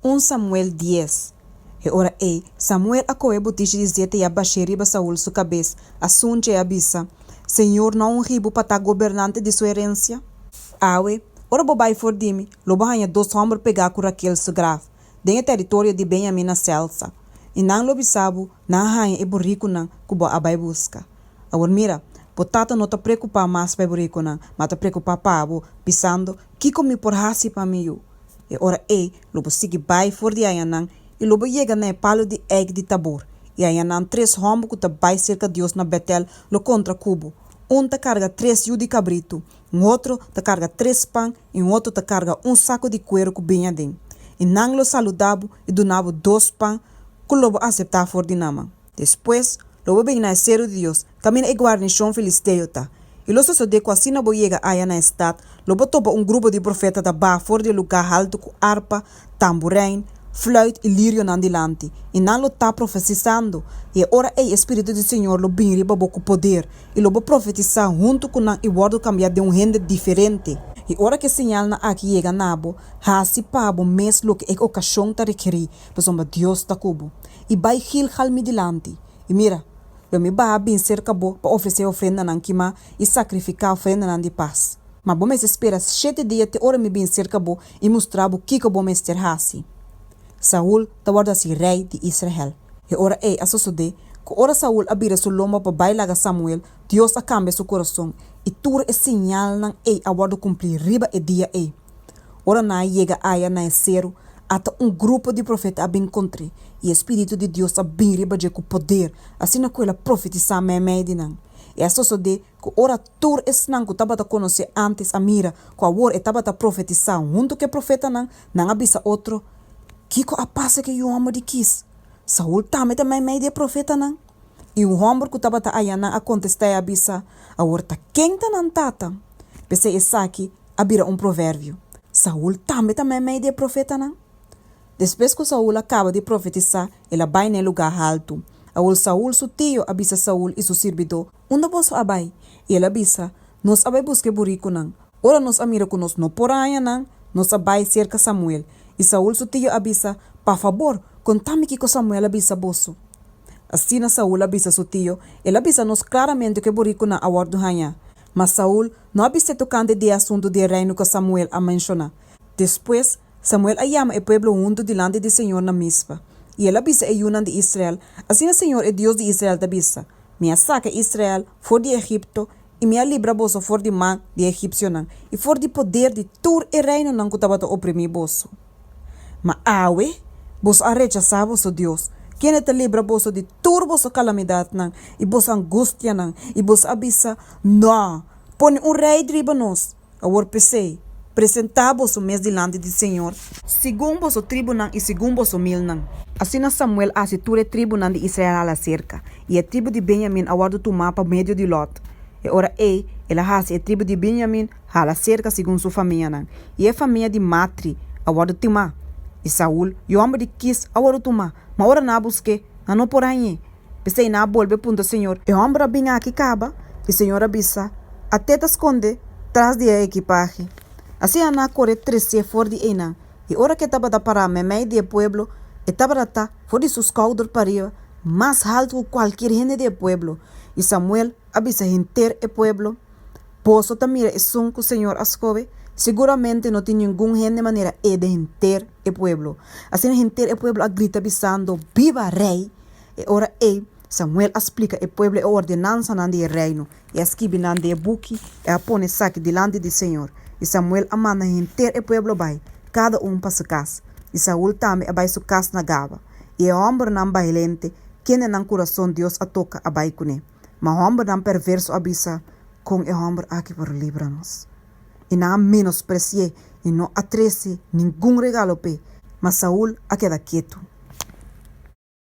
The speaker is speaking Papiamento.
Un Samuel dies. E ora ei, Samuel a kohe butishi di zeta i a bash'é riba Saul su kabes, a suncha i a bisa, Señor no a ungi bo pa ta gobernante di su herensia? Awe, ora bo bai for di mi, lo bo haña dos hòmber pegá ku Raquel su graf, den e teritorio di Benjamin na Selsa, i nan lo bisa bo, Nan a haña e burikunan ku bo a bai buska. Awor mira, bo tata no ta preokupá mas pa e burikunan, ma ta preokupá pa bo, bisando, Kiko mi por hasi pa mi yu? E ora ei lo bo sigui bai for di ayanan i lo bo yega na e palu di eik di Tabor, i ayanan tres hòmber ku ta bai serka Dios na Bètel lo kontra ku bo, un ta karga tres yu di kabritu, un otro ta karga tres pan i un otro ta karga un saku di kueru ku biña aden. I nan lo saludá bo i duna bo dos pan ku lo bo aseptá for di nan man. Despues, lo bo bin na e seru di Dios, kaminda e guarnishon filisteo ta. I lo sosodé ku asina bo yega aya na e stat, lo bo topa un grupo di profeta ta baha for di e lugá haltu ku arpa, tamburein, fluit i lirionan dilanti, i nan lo ta profesisando, i e ora ei e Spiritu di Señor lo bin riba bo ku poder, i lo bo profetisá huntu ku nan i wòrdu kambiá den un hende diferente. I ora ku e señalnan aki yega na bo, hasi pa bo mes loke e okashon ta rekerí, pasobra Dios ta ku bo. I bai Gilgal mi dilanti, i mira, lo mi baha bin serka bo pa ofresé ofrendanan kimá i sakrifiká ofrendanan di pas. Ma bo mester spera shete dia te ora mi bin serka bo i mustra bo kiko bo mester hasi. Saul ta wòrdu hasi rei di Israel. E ora ei a sosodé ku ora Saul a bira su lomba pa bai laga Samuel, Dios a kambia su kurason, i tur e siñalnan ei a wòrdu kumplí riba e dia ei. Ora nan a yega aya na e seru, ata un grupo di profeta a bin kontr'é, i e spiritu di Dios a bin riba dje ku poder, asina ku el a profetisá meimei di nan. I a sosodé ku ora tur esnan ku tabata konosé ántes a mira ku awor e tabata profetisá huntu ku e profetanan, nan a bisa otro, Kiko a pasa ku e yu hòmber di Kis? Saul tambe ta meimei di e profetanan? I un hòmber ku tabata ayanan a kontestá i a bisa, Awor ta ken ta nan tata? P'esei esaki a bira un proverbio, Saul tambe ta meimei di e profetanan? Despues ku Saul a kaba di profetisá, el a bai na e lugá haltu. Awor Saul su tio a bisa Saul i su sirbidó, Unda boso a bai? I el a bisa, Nos a bai buska e burikunan. Ora nos a mira ku nos no por a haña nan, nos a bai serka Samuel. I Saul su tio a bisa, Pa fabor, konta mi kiko Samuel a bisa boso. Asina Saul a bisa su tio, El a bisa nos klaramente ku e burikunan a wòrdu hañá. Ma Saul no a bis'é tokante di e asuntu di e reino ku Samuel a menshoná. Despues, Samuel a yama e pueblo huntu dilanti di señor na Mispa, i el a bisa e yunan di Israel, Asina señor e Dios di Israel ta bisa, Mi a saka Israel for di Egipto, i mi a libra boso for di man di e egipsionan i for di poder di tur e reinonan ku tabata oprimí boso. Ma awe boso a rechasá boso Dios, kende ta libra boso di tur boso kalamidatnan i boso angustianan, i boso a bisa, Nò! Pone un rei riba nos! Awor p'esei, presentá boso mes dilanti di señor, segun boso tribunan i segun boso milnan. Asina Samuel a hasi tur e tribunan di Israel hala serka, i e tribu di Benjamin a wòrdu tumá pa medio di lòt. E ora ei, el a hasi e tribu di Benjamin hala serka segun su famianan, i e famia di Matri a wòrdu tumá. I Saul, yu hòmber di Kis, a wòrdu tumá, ma ora nan a busk'é, nan no por hañ'é. P'esei nan a bolbe puntra Señor, E hòmber a bin aki kaba? I Señor a bisa, At'é ta skonde tras di e ekipahe. Asina nan a kore tres'é for di einan, i ora ku e tabata pará meimei di e pueblo, e tabata ta, for di su skouder pariba, mas haltu ku kualkier hende di e pueblo. I Samuel a bisa henter e pueblo, Boso ta mira esun ku señor a skohe? Siguramente no tin ningun hende manera e den henter e pueblo. Asina henter e pueblo a grita bisando, Biba Rei! E ora ei, Samuel a splika e pueblo e ordenansanan di e reino i a skibi nan den e buki i a pone esaki dilanti di señor. I Samuel a manda henter e pueblo bai, kada un pa su kas. I Saul tambe a bai su kas na Gaba. I e hòmbernan bailente, kende nan kurason Dios a toka, a bai kuné. Ma hòmbernan perverso a bisa, Kon e hòmber aki por libra nos? I nan a menospresi'é i no a trese ningun regalo p'e. Ma Saul a keda ketu.